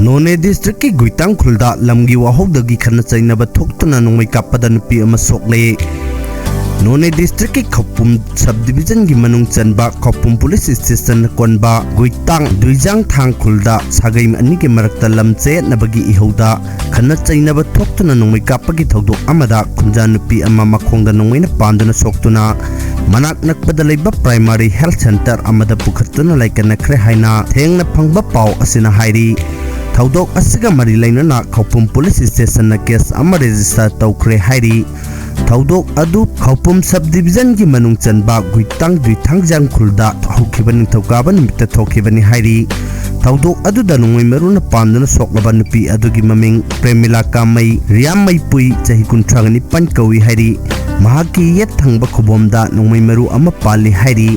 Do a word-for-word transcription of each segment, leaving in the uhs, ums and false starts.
ꯅꯣꯅꯦ ꯗꯤꯁꯇ꯭ꯔꯤꯛꯀꯤ ꯒꯨꯏꯇꯥꯡ ꯈꯨꯜꯗ ꯂꯝꯒꯤ ꯋꯥꯍꯧꯗꯒꯤ ꯈꯠꯅ ꯆꯩꯅꯕ ꯊꯣꯛꯇꯨꯅ ꯅꯣꯡꯃꯩ ꯀꯥꯞꯄꯗ ꯅꯨꯄꯤ ꯑꯃ ꯁꯣꯛꯂꯦ꯫ ꯅꯣꯅꯦ ꯗꯤꯁꯇ꯭ꯔꯤꯛꯀꯤ ꯈꯧꯄꯨꯝ ꯁꯕ ꯗꯤꯕꯤꯖꯟꯒꯤ ꯃꯅꯨꯡ ꯆꯟꯕ ꯈꯧꯄꯨꯝ ꯄꯨꯂꯤꯁ ꯁ꯭ꯇꯦꯁꯟ ꯀꯣꯟꯕ ꯒꯨꯏꯇꯥꯡ ꯗꯨꯏꯖꯥꯡ ꯊꯥꯡ ꯈꯨꯜꯗ ꯁꯥꯒꯩ ꯑꯅꯤꯒꯤ ꯃꯔꯛꯇ ꯂꯝ ꯆꯌꯦꯠꯅꯕꯒꯤ ꯏꯍꯧꯗ ꯈꯠꯅ ꯆꯩꯅꯕ ꯊꯣꯛꯇꯨꯅ ꯅꯣꯡꯃꯩ ꯀꯥꯞꯄꯒꯤ ꯊꯧꯗꯣꯛ ꯑꯃꯗ ꯈꯨꯟꯖꯥ ꯅꯨꯄꯤ ꯑꯃ ꯃꯈꯣꯡꯗ ꯅꯣꯡꯃꯩꯅ ꯄꯥꯟꯗꯨꯅ ꯁꯣꯛꯇꯨꯅ ꯃꯅꯥꯛ ꯅꯛꯄꯗ ꯂꯩꯕ ꯄ꯭ꯔꯥꯏꯃꯥꯔꯤ ꯍꯦꯜꯊ ꯁꯦꯟꯇꯔ ꯑꯃꯗ ꯄꯨꯈꯠꯇꯨꯅ ꯂꯩꯀꯠꯅꯈ꯭ꯔꯦ ꯍꯥꯏꯅ ꯊꯦꯡꯅ ꯐꯪꯕ ꯄꯥꯎ ꯑꯁꯤꯅ ꯍꯥꯏꯔꯤ꯫ ꯊꯧꯗꯣꯛ ꯑꯁꯤꯒ ꯃꯔꯤ ꯂꯩꯅꯅ ꯈꯧꯄꯨꯝ ꯄꯨꯂꯤꯁ ꯁ꯭ꯇꯦꯁꯟꯅ ꯀꯦꯁ ꯑꯃ ꯔꯦꯖꯤꯁꯇꯔ ꯇꯧꯈ꯭ꯔꯦ ꯍꯥꯏꯔꯤ꯫ ꯊꯧꯗꯣꯛ ꯑꯗꯨ ꯈꯧꯄꯨꯝ ꯁꯕ ꯗꯤꯕꯤꯖꯟꯒꯤ ꯃꯅꯨꯡ ꯆꯟꯕ ꯒꯨꯏꯇꯥꯡ ꯗꯨꯏꯊꯥꯡꯖꯥꯡ ꯈꯨꯜꯗ ꯍꯧꯈꯤꯕ ꯅꯤꯡꯊꯧꯀꯥꯕ ꯅꯨꯃꯤꯠꯇ ꯊꯣꯛꯈꯤꯕꯅꯤ ꯍꯥꯏꯔꯤ꯫ ꯊꯧꯗꯣꯛ ꯑꯗꯨꯗ ꯅꯣꯡꯃꯩ ꯃꯔꯨꯅ ꯄꯥꯟꯗꯨꯅ ꯁꯣꯛꯂꯕ ꯅꯨꯄꯤ ꯑꯗꯨꯒꯤ ꯃꯃꯤꯡ ꯄ꯭ꯔꯦꯃꯤꯂꯥ ꯀꯥꯃꯩ, ꯔꯤꯌꯥꯃꯩꯄꯨꯏ, ꯆꯍꯤ ꯀꯨꯟꯊ꯭ꯔꯥꯒ ꯅꯤꯄꯥꯟ ꯀꯧꯏ ꯍꯥꯏꯔꯤ꯫ ꯃꯍꯥꯛꯀꯤ ꯌꯦꯠ ꯊꯪꯕ ꯈꯨꯕꯣꯝꯗ ꯅꯣꯡꯃꯩ ꯃꯔꯨ ꯑꯃ ꯄꯥꯜꯂꯤ ꯍꯥꯏꯔꯤ꯫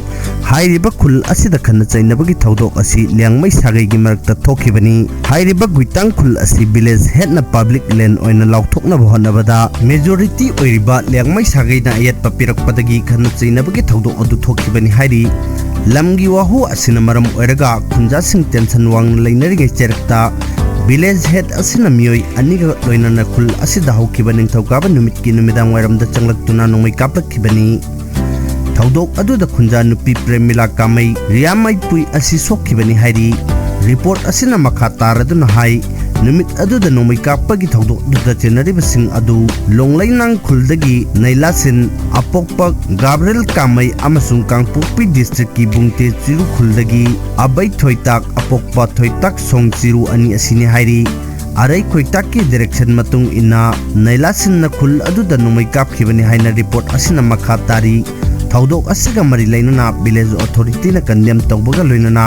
ꯍꯥꯏꯔꯤꯕ ꯈꯨꯜ ꯑꯁꯤꯗ ꯈꯠꯅ ꯆꯩꯅꯕꯒꯤ ꯊꯧꯗꯣꯛ ꯑꯁꯤ ꯂꯤꯌꯥꯡꯃꯩ ꯁꯥꯒꯩꯒꯤ ꯃꯔꯛꯇ ꯊꯣꯛꯈꯤꯕꯅꯤ꯫ ꯍꯥꯏꯔꯤꯕ ꯒꯨꯏꯇꯥꯡ ꯈꯨꯜ ꯑꯁꯤ ꯚꯤꯂꯦꯖ ꯍꯦꯗꯅ ꯄꯕ꯭ꯂꯤꯛ ꯂꯦꯟ ꯑꯣꯏꯅ ꯂꯥꯎꯊꯣꯛꯅꯕ ꯍꯣꯠꯅꯕꯗ ꯃꯦꯖꯣꯔꯤꯇꯤ ꯑꯣꯏꯔꯤꯕ ꯂꯤꯌꯥꯡꯃꯩ ꯁꯥꯒꯩꯅ ꯑꯌꯦꯠꯄ ꯄꯤꯔꯛꯄꯗꯒꯤ ꯈꯠꯅ ꯆꯩꯅꯕꯒꯤ ꯊꯧꯗꯣꯛ ꯑꯗꯨ ꯊꯣꯛꯈꯤꯕꯅꯤ ꯍꯥꯏꯔꯤ꯫ ꯂꯝꯒꯤ ꯋꯥꯍꯧ ꯑꯁꯤꯅ ꯃꯔꯝ ꯑꯣꯏꯔꯒ ꯈꯨꯟꯖꯥꯁꯤꯡ ꯇꯦꯟꯁꯟ ꯋꯥꯡꯅ ꯂꯩꯅꯔꯤꯉꯩ ꯆꯩꯔꯛꯇ ꯚꯤꯂꯦꯖ ꯍꯦꯗ ꯑꯁꯤꯅ ꯃꯤꯑꯣꯏ ꯑꯅꯤꯒ ꯂꯣꯏꯅꯅ ꯈꯨꯜ ꯑꯁꯤꯗ ꯍꯧꯈꯤꯕ ꯅꯤꯡꯊꯧꯀꯥꯕ ꯅꯨꯃꯤꯠꯀꯤ ꯅꯨꯃꯤꯗꯥꯡ ꯋꯥꯏꯔꯝꯗ ꯆꯪꯂꯛꯇꯨꯅ ꯅꯣꯡꯃꯩ ꯀꯥꯞꯂꯛꯈꯤꯕꯅꯤ꯫ ꯊꯧꯗꯣꯛ ꯑꯗꯨꯗ ꯈꯨꯟꯖꯥ ꯅꯨꯄꯤ ꯄ꯭ꯔꯦꯃꯤꯂꯥ ꯀꯥꯃꯩ, ꯔꯤꯌꯥꯃꯩꯄꯨꯏ ꯑꯁꯤ ꯁꯣꯛꯈꯤꯕꯅꯤ ꯍꯥꯏꯔꯤ꯫ ꯔꯤꯄꯣꯔꯠ ꯑꯁꯤꯅ ꯃꯈꯥ ꯇꯥꯔꯗꯨꯅ ꯍꯥꯏ, ꯅꯨꯃꯤꯠ ꯑꯗꯨꯗ ꯅꯣꯡꯃꯩ ꯀꯥꯞꯄꯒꯤ ꯊꯧꯗꯣꯛ ꯑꯗꯨꯗ ꯆꯦꯟꯅꯔꯤꯕꯁꯤꯡ ꯑꯗꯨ ꯂꯣꯡꯂꯩꯅꯥꯡ ꯈꯨꯜꯗꯒꯤ ꯅꯩꯂꯥꯁꯤꯟ, ꯑꯄꯣꯛꯄ ꯒꯥꯕ꯭ꯔꯦꯜ ꯀꯥꯃꯩ ꯑꯃꯁꯨꯡ ꯀꯥꯡꯄꯣꯛꯄꯤ ꯗꯤꯁꯇ꯭ꯔꯤꯛꯀꯤ ꯕꯨꯡꯇꯦ ꯆꯤꯔꯨ ꯈꯨꯜꯗꯒꯤ ꯑꯕꯩ ꯊꯣꯏꯇꯥꯛ, ꯑꯄꯣꯛꯄ ꯊꯣꯏꯇꯥꯛ ꯁꯣꯡ ꯆꯤꯔꯨ ꯑꯅꯤ ꯑꯁꯤꯅꯤ ꯍꯥꯏꯔꯤ꯫ ꯑꯔꯩ ꯈꯣꯏꯇꯥꯛꯀꯤ ꯗꯤꯔꯦꯛꯁꯟ ꯃꯇꯨꯡ ꯏꯟꯅ ꯅꯩꯂꯥꯁꯤꯟꯅ ꯈꯨꯜ ꯑꯗꯨꯗ ꯅꯣꯡꯃꯩ ꯀꯥꯞꯈꯤꯕꯅꯤ ꯍꯥꯏꯅ ꯔꯤꯄꯣꯔꯠ ꯑꯁꯤꯅ ꯃꯈꯥ ꯇꯥꯔꯤ꯫ ꯊꯧꯗꯣꯛ ꯑꯁꯤꯒ ꯃꯔꯤ ꯂꯩꯅꯅ ꯚꯤꯂꯦꯖ ꯑꯣꯊꯣꯔꯤꯇꯤꯅ ꯀꯟꯗꯦꯝ ꯇꯧꯕꯒ ꯂꯣꯏꯅꯅ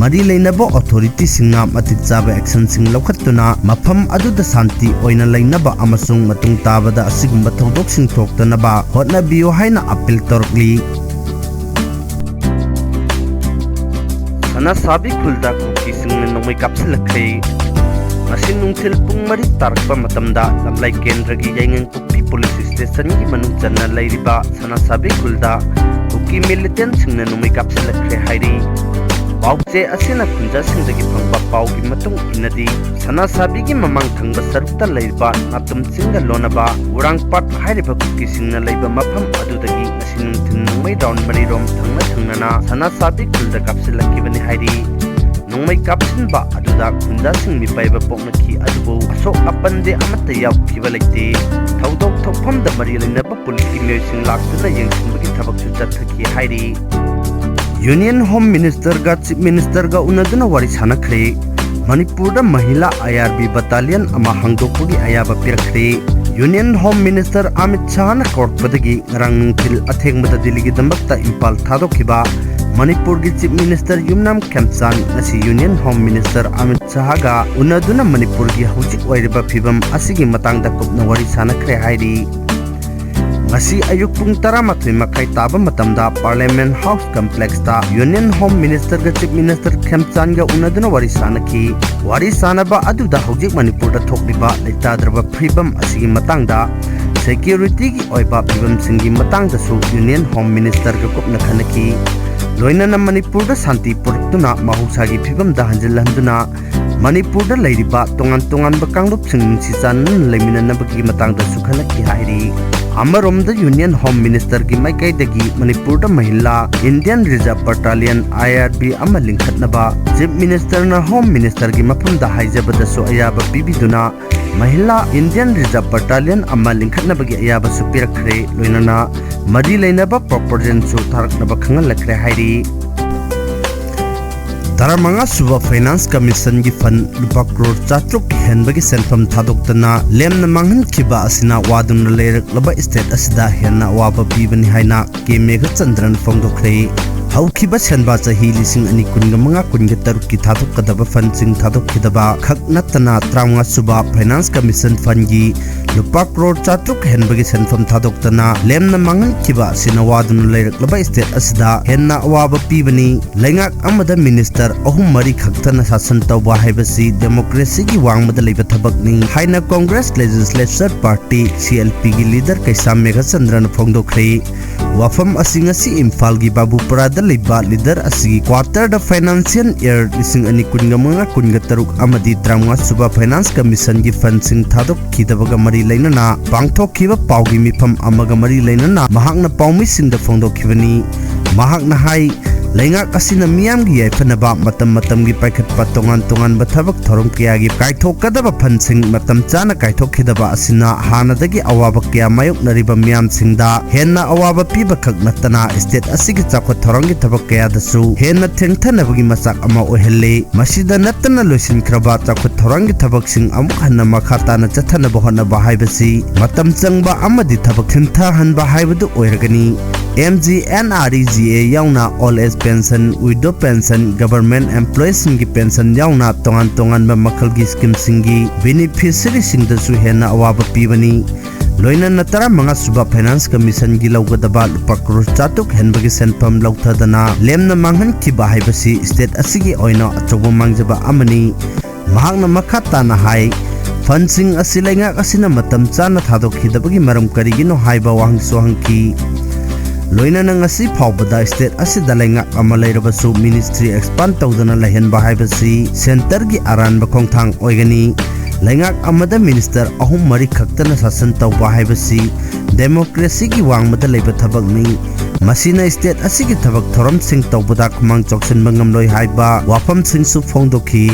ꯃꯔꯤ ꯂꯩꯅꯕ ꯑꯣꯊꯣꯔꯤꯇꯤꯁꯤꯡꯅ ꯃꯇꯤꯛ ꯆꯥꯕ ꯑꯦꯛꯁꯟꯁꯤꯡ ꯂꯧꯈꯠꯇꯨꯅ ꯃꯐꯝ ꯑꯗꯨꯗ ꯁꯥꯟꯇꯤ ꯑꯣꯏꯅ ꯂꯩꯅꯕ ꯑꯃꯁꯨꯡ ꯃꯇꯨꯡ ꯇꯥꯕꯗ ꯑꯁꯤꯒꯨꯝꯕ ꯊꯧꯗꯣꯛꯁꯤꯡ ꯊꯣꯛꯇꯅꯕ ꯍꯣꯠꯅꯕꯤꯌꯨ ꯍꯥꯏꯅ ꯑꯄꯤꯜ ꯇꯧꯔꯛꯂꯤ꯫ ꯁꯅꯥꯁꯥꯕꯤ ꯈꯨꯜꯗ ꯀꯨꯀꯤꯁꯤꯡꯅ ꯅꯣꯡꯃꯩ ꯀꯥꯞꯁꯤꯜꯂꯛꯈ꯭ꯔꯦ꯫ ꯉꯁꯤ ꯅꯨꯡꯊꯤꯜ ꯄꯨꯡ ꯃꯔꯤ ꯇꯥꯔꯛꯄ ꯃꯇꯝꯗ ꯂꯝꯂꯥꯏ ꯀꯦꯟꯗ꯭ꯔꯒꯤ ꯌꯥꯏꯉꯪꯄꯣꯛꯄꯤ ꯄꯨꯂꯤꯁ ꯁ꯭ꯇꯦꯁꯟꯒꯤ ꯃꯅꯨꯡ ꯆꯟꯅ ꯂꯩꯔꯤꯕ ꯁꯅꯥꯁꯥꯕꯤ ꯈꯨꯜꯗ ꯀꯨꯀꯤ ꯃꯤꯂꯤꯇꯦꯟꯠꯁꯤꯡꯅ ꯅꯣꯡꯃꯩ ꯀꯥꯞꯁꯤꯜꯂꯛꯈ꯭ꯔꯦ ꯍꯥꯏꯔꯤ꯫ ꯄꯥꯎꯆꯦ ꯑꯁꯤꯅ ꯈꯨꯟꯖꯥꯁꯤꯡꯗꯒꯤ ꯐꯪꯕ ꯄꯥꯎꯒꯤ ꯃꯇꯨꯡ ꯏꯟꯅꯗꯤ, ꯁꯅꯥꯁꯥꯕꯤꯒꯤ ꯃꯃꯥꯡ ꯊꯪꯕ ꯁꯔꯨꯛꯇ ꯂꯩꯔꯤꯕ ꯅꯥꯇꯨꯝ ꯆꯤꯡꯒ ꯂꯣꯟꯅꯕ ꯎꯔꯥꯡꯄꯥꯠ ꯍꯥꯏꯔꯤꯕ ꯀꯨꯀꯤꯁꯤꯡꯅ ꯂꯩꯕ ꯃꯐꯝ ꯑꯗꯨꯗꯒꯤ ꯉꯁꯤ ꯅꯨꯡꯊꯤꯜ ꯅꯣꯡꯃꯩ ꯔꯥꯎꯟ ꯃꯔꯤꯔꯣꯝ ꯊꯪꯅ ꯊꯪꯅꯅ ꯁꯅꯥꯁꯥꯕꯤ ꯈꯨꯜꯗ ꯀꯥꯞꯁꯤꯜꯂꯛꯈꯤꯕꯅꯤ ꯍꯥꯏꯔꯤ꯫ ꯅꯣꯡꯃꯩ ꯀꯥꯞꯁꯤꯟꯕ ꯑꯗꯨꯗ ꯈꯨꯟꯖꯥꯁꯤꯡ ꯃꯤꯄꯥꯏꯕ ꯄꯣꯛꯅꯈꯤ, ꯑꯗꯨꯕꯨ ꯑꯁꯣꯛ ꯑꯄꯟꯗꯤ ꯑꯃꯠꯇ ꯌꯥꯎꯈꯤꯕ ꯂꯩꯇꯦ꯫ ꯊꯧꯗꯣꯛ ꯊꯣꯛꯐꯝꯗ ꯃꯔꯤ ꯂꯩꯅꯕ ꯄꯨꯂꯤꯁꯀꯤ ꯃꯤꯑꯣꯏꯁꯤꯡ ꯂꯥꯛꯇꯨꯅ ꯌꯦꯡꯁꯤꯟꯕꯒꯤ ꯊꯕꯛꯁꯨ ꯆꯠꯊꯈꯤ ꯍꯥꯏꯔꯤ꯫ Union Home Ministerꯒ Chief Ministerꯒ ꯎꯅꯗꯨꯅ ꯋꯥꯔꯤ ꯁꯥꯟꯅꯈ꯭ꯔꯦ꯫ ꯃꯅꯤꯄꯨꯔꯗ ꯃꯍꯤꯂꯥ IRB battalion ꯑꯃ ꯍꯥꯡꯗꯣꯛꯄꯒꯤ ꯑꯌꯥꯕ ꯄꯤꯔꯛꯈ꯭ꯔꯦ꯫ Union Home Minister ꯑꯃꯤꯠ ꯁꯥꯍꯅ ꯀꯧꯔꯛꯄꯗꯒꯤ ꯉꯔꯥꯡ ꯅꯨꯡꯊꯤꯜ ꯑꯊꯦꯡꯕꯗ ꯗꯤꯜꯂꯤꯒꯤꯗꯃꯛꯇ ꯏꯝꯐꯥꯜ ꯊꯥꯗꯣꯛꯈꯤꯕ ꯃꯅꯤꯄꯨꯔꯒꯤ Chief Minister ꯌꯨꯝꯅꯥꯝ ꯈꯦꯝꯆꯥꯟ ꯉꯁꯤ Union Home Minister ꯑꯃꯤꯠ ꯁꯥꯍꯒ ꯎꯅꯗꯨꯅ ꯃꯅꯤꯄꯨꯔꯒꯤ ꯍꯧꯖꯤꯛ ꯑꯣꯏꯔꯤꯕ ꯐꯤꯕꯝ ꯑꯁꯤꯒꯤ ꯃꯇꯥꯡꯗ ꯀꯨꯞꯅ ꯋꯥꯔꯤ ꯁꯥꯟꯅꯈ꯭ꯔꯦ ꯍꯥꯏꯔꯤ꯫ ꯉꯁꯤ ꯑꯌꯨꯛ ꯄꯨꯡ ꯇꯔꯥꯃꯥꯊꯣꯏ ꯃꯈꯥꯏ ꯇꯥꯕ ꯃꯇꯝꯗ Parliament House Complexꯇ Union Home Ministerꯒ Chief Minister ꯈꯦꯝꯆꯥꯟꯒ ꯎꯅꯗꯨꯅ ꯋꯥꯔꯤ ꯁꯥꯟꯅꯈꯤ꯫ ꯋꯥꯔꯤ ꯁꯥꯟꯅꯕ ꯑꯗꯨꯗ ꯍꯧꯖꯤꯛ ꯃꯅꯤꯄꯨꯔꯗ ꯊꯣꯛꯂꯤꯕ ꯂꯩꯇꯥꯗ꯭ꯔꯕ ꯐꯤꯕꯝ ꯑꯁꯤꯒꯤ ꯃꯇꯥꯡꯗ, securityꯒꯤ ꯑꯣꯏꯕ ꯐꯤꯕꯝꯁꯤꯡꯒꯤ ꯃꯇꯥꯡꯗꯁꯨ Union Home Ministerꯒ ꯀꯨꯞꯅ ꯈꯟꯅꯈꯤ꯫ ꯂꯣꯏꯅꯅ ꯃꯅꯤꯄꯨꯔꯗ ꯁꯥꯟꯇꯤ ꯄꯨꯔꯛꯇꯨꯅ ꯃꯍꯧꯁꯥꯒꯤ ꯐꯤꯕꯝꯗ ꯍꯟꯖꯤꯜꯍꯟꯗꯨꯅ ꯃꯅꯤꯄꯨꯔꯗ ꯂꯩꯔꯤꯕ ꯇꯣꯉꯥꯟ ꯇꯣꯉꯥꯟꯕ ꯀꯥꯡꯂꯨꯞꯁꯤꯡ ꯅꯨꯡꯁꯤ ꯆꯥꯟꯅꯅ ꯂꯩꯃꯤꯟꯅꯅꯕꯒꯤ ꯃꯇꯥꯡꯗꯁꯨ ꯈꯟꯅꯈꯤ ꯍꯥꯏꯔꯤ꯫ ꯑꯃꯔꯣꯝꯗ Union Home Ministerꯒꯤ ꯃꯥꯏꯀꯩꯗꯒꯤ ꯃꯅꯤꯄꯨꯔꯗ ꯃꯍꯤꯂꯥ Indian Reserve Battalion IRB ꯑꯃ ꯂꯤꯡꯈꯠꯅꯕ Chief Ministerꯅ Home Ministerꯒꯤ ꯃꯐꯝꯗ ꯍꯥꯏꯖꯕꯗꯁꯨ ꯑꯌꯥꯕ ꯄꯤꯕꯤꯗꯨꯅ ꯃꯍꯤꯂꯥ Indian Reserve Battalion ꯑꯃ ꯂꯤꯡꯈꯠꯅꯕꯒꯤ ꯑꯌꯥꯕꯁꯨ ꯄꯤꯔꯛꯈ꯭ꯔꯦ꯫ ꯂꯣꯏꯅꯅ ꯃꯔꯤ ꯂꯩꯅꯕ proposalꯁꯨ ꯊꯥꯔꯛꯅꯕ ꯈꯪꯍꯜꯂꯛꯈ꯭ꯔꯦ ꯍꯥꯏꯔꯤ꯫ ꯇꯔꯥꯃꯉꯥ ꯁꯨꯕ Finance Commissionꯒꯤ fund ꯂꯨꯄꯥ ꯀ꯭ꯔꯣꯔ ꯆꯥꯇ꯭ꯔꯨꯛ ꯍꯦꯟꯕꯒꯤ ꯁꯦꯟꯐꯝ ꯊꯥꯗꯣꯛꯇꯅ ꯂꯦꯝꯅ ꯃꯥꯡꯍꯟꯈꯤꯕ ꯑꯁꯤꯅ ꯋꯥꯗꯨꯅ ꯂꯩꯔꯛꯂꯕ state ꯑꯁꯤꯗ ꯍꯦꯟꯅ ꯑꯋꯥꯕ ꯄꯤꯕꯅꯤ ꯍꯥꯏꯅ ꯀꯦ ꯃꯦꯘꯆꯟꯗ꯭ꯔꯅ ꯐꯣꯡꯗꯣꯛꯈ꯭ꯔꯦ꯫ ꯍꯧꯈꯤꯕ ꯁꯦꯟꯕꯥ ꯆꯍꯤ ꯂꯤꯁꯤꯡ ꯑꯅꯤ ꯀꯨꯟꯒ ꯃꯉꯥ ꯀꯨꯟꯒ ꯇꯔꯨꯛꯀꯤ ꯊꯥꯗꯣꯛꯀꯗꯕ fundꯁꯤꯡ ꯊꯥꯗꯣꯛꯈꯤꯗꯕ ꯈꯛ ꯅꯠꯇꯅ ꯇꯔꯥꯃꯉꯥ ꯁꯨꯕ Finance Commission fundꯒꯤ ꯂꯨꯄꯥ ꯀ꯭ꯔꯣꯔ ꯆꯥꯇ꯭ꯔꯨꯛ ꯍꯦꯟꯕꯒꯤ ꯁꯦꯟꯐꯝ ꯊꯥꯗꯣꯛꯇꯅ ꯂꯦꯝꯅ ꯃꯥꯡꯍꯟꯈꯤꯕ ꯑꯁꯤꯅ ꯋꯥꯗꯨꯅ ꯂꯩꯔꯛꯂꯕ state ꯑꯁꯤꯗ ꯍꯦꯟꯅ ꯑꯋꯥꯕ ꯄꯤꯕꯅꯤ꯫ ꯂꯩꯉꯥꯛ ꯑꯃꯗ minister ꯑꯍꯨꯝ ꯃꯔꯤ ꯈꯛꯇꯅ ꯁꯥꯁꯟ ꯇꯧꯕ ꯍꯥꯏꯕꯁꯤ democracyꯒꯤ ꯋꯥꯡꯃꯗ ꯂꯩꯕ ꯊꯕꯛꯅꯤ ꯍꯥꯏꯅ Congress Legislature Party, CLPꯒꯤ leader ꯀꯩꯁꯥꯝ ꯃꯦꯘꯆꯟꯗ꯭ꯔꯅ ꯐꯣꯡꯗꯣꯛꯈ꯭ꯔꯦ꯫ ꯋꯥꯐꯝ ꯑꯁꯤ ꯉꯁꯤ ꯏꯝꯐꯥꯜꯒꯤ ꯕꯥꯕꯨꯄꯨꯔꯥꯗ ꯂꯩꯕ leader ꯑꯁꯤꯒꯤ quarterꯗ financial year ꯂꯤꯁꯤꯡ ꯑꯅꯤ ꯀꯨꯟꯒ ꯃꯉꯥ ꯀꯨꯟꯒ ꯇꯔꯨꯛ ꯑꯃꯗꯤ ꯇꯔꯥꯃꯉꯥ ꯁꯨꯕ Finance Commissionꯒꯤ fundꯁꯤꯡ ꯊꯥꯗꯣꯛꯈꯤꯗꯕꯒ ꯃꯔꯤ ꯂꯩꯅꯅ ꯄꯥꯡꯊꯣꯛꯈꯤꯕ ꯄꯥꯎꯒꯤ ꯃꯤꯐꯝ ꯑꯃꯒ ꯃꯔꯤ ꯂꯩꯅꯅ ꯃꯍꯥꯛꯅ ꯄꯥꯎꯃꯤꯁꯤꯡꯗ ꯐꯣꯡꯗꯣꯛꯈꯤꯕꯅꯤ꯫ ꯃꯍꯥꯛꯅ ꯍꯥꯏ, ꯂꯩꯉꯥꯛ ꯑꯁꯤꯅ ꯃꯤꯌꯥꯝꯒꯤ ꯌꯥꯏꯐꯅꯕ ꯃꯇꯝ ꯃꯇꯝꯒꯤ ꯄꯥꯏꯈꯠꯄ ꯇꯣꯉꯥꯟ ꯇꯣꯉꯥꯟꯕ ꯊꯕꯛ ꯊꯧꯔꯝ ꯀꯌꯥꯒꯤ ꯀꯥꯏꯊꯣꯛꯀꯗꯕ fundꯁꯤꯡ ꯃꯇꯝ ꯆꯥꯅ ꯀꯥꯏꯊꯣꯛꯈꯤꯗꯕ ꯑꯁꯤꯅ ꯍꯥꯟꯅꯗꯒꯤ ꯑꯋꯥꯕ ꯀꯌꯥ ꯃꯥꯌꯣꯛꯅꯔꯤꯕ ꯃꯤꯌꯥꯝꯁꯤꯡꯗ ꯍꯦꯟꯅ ꯑꯋꯥꯕ ꯄꯤꯕ ꯈꯛ ꯅꯠꯇꯅ state ꯑꯁꯤꯒꯤ ꯆꯥꯎꯈꯠ ꯊꯧꯔꯥꯡꯒꯤ ꯊꯕꯛ ꯀꯌꯥꯗꯁꯨ ꯍꯦꯟꯅ ꯊꯦꯡꯊꯅꯕꯒꯤ ꯃꯆꯥꯛ ꯑꯃ ꯑꯣꯏꯍꯜꯂꯤ꯫ ꯃꯁꯤꯗ ꯅꯠꯇꯅ ꯂꯣꯏꯁꯤꯟꯈ꯭ꯔꯕ ꯆꯥꯎꯈꯠ ꯊꯧꯔꯥꯡꯒꯤ ꯊꯕꯛꯁꯤꯡ ꯑꯃꯨꯛ ꯍꯟꯅ ꯃꯈꯥ ꯇꯥꯅ ꯆꯠꯊꯅꯕ ꯍꯣꯠꯅꯕ ꯍꯥꯏꯕꯁꯤ ꯃꯇꯝ ꯆꯪꯕ ꯑꯃꯗꯤ ꯊꯕꯛ ꯊꯤꯟꯊꯍꯟꯕ ꯍꯥꯏꯕꯗꯨ ꯑꯣꯏꯔꯒꯅꯤ꯫ MGNREGA ꯌꯥꯎꯅ old age pension, widow pension, government employeesꯁꯤꯡꯒꯤ pension ꯌꯥꯎꯅ ꯇꯣꯉꯥꯟ ꯇꯣꯉꯥꯟꯕ ꯃꯈꯜꯒꯤ schemeꯁꯤꯡꯒꯤ beneficiaryꯁꯤꯡꯗꯁꯨ ꯍꯦꯟꯅ ꯑꯋꯥꯕ ꯄꯤꯕꯅꯤ꯫ ꯂꯣꯏꯅꯅ ꯇꯔꯥꯃꯉꯥ ꯁꯨꯕ Finance Commissionꯒꯤ ꯂꯧꯒꯗꯕ ꯂꯨꯄꯥ ꯀ꯭ꯔꯣꯔ ꯆꯥꯇ꯭ꯔꯨꯛ ꯍꯦꯟꯕꯒꯤ ꯁꯦꯟꯐꯝ ꯂꯧꯊꯗꯅ ꯂꯦꯝꯅ ꯃꯥꯡꯍꯟꯈꯤꯕ ꯍꯥꯏꯕꯁꯤ state ꯑꯁꯤꯒꯤ ꯑꯣꯏꯅ ꯑꯆꯧꯕ ꯃꯥꯡꯖꯕ ꯑꯃꯅꯤ꯫ ꯃꯍꯥꯛꯅ ꯃꯈꯥ ꯇꯥꯅ ꯍꯥꯏ, fundꯁꯤꯡ ꯑꯁꯤ ꯂꯩꯉꯥꯛ ꯑꯁꯤꯅ ꯃꯇꯝ ꯆꯥꯅ ꯊꯥꯗꯣꯛꯈꯤꯗꯕꯒꯤ ꯃꯔꯝ ꯀꯔꯤꯒꯤꯅꯣ ꯍꯥꯏꯕ ꯋꯥꯍꯪꯁꯨ ꯍꯪꯈꯤ꯫ ꯂꯣꯏꯅꯅ ꯉꯁꯤ ꯐꯥꯎꯕꯗ state ꯑꯁꯤꯗ ꯂꯩꯉꯥꯛ ꯑꯃ ꯂꯩꯔꯕꯁꯨ ministry expand ꯇꯧꯗꯅ ꯂꯩꯍꯟꯕ ꯍꯥꯏꯕꯁꯤ centreꯒꯤ ꯑꯔꯥꯟꯕ ꯈꯣꯡꯊꯥꯡ ꯑꯣꯏꯒꯅꯤ꯫ ꯂꯩꯉꯥꯛ ꯑꯃꯗ minister ꯑꯍꯨꯝ ꯃꯔꯤ ꯈꯛꯇꯅ ꯁꯥꯁꯟ ꯇꯧꯕ ꯍꯥꯏꯕꯁꯤ democracyꯒꯤ ꯋꯥꯡꯃꯗ ꯂꯩꯕ ꯊꯕꯛꯅꯤ꯫ ꯃꯁꯤꯅ state ꯑꯁꯤꯒꯤ ꯊꯕꯛ ꯊꯧꯔꯝꯁꯤꯡ ꯇꯧꯕꯗ ꯈꯨꯃꯥꯡ ꯆꯥꯎꯁꯤꯟꯕ ꯉꯝꯂꯣꯏ ꯍꯥꯏꯕ ꯋꯥꯐꯝꯁꯤꯡꯁꯨ ꯐꯣꯡꯗꯣꯛꯈꯤ꯫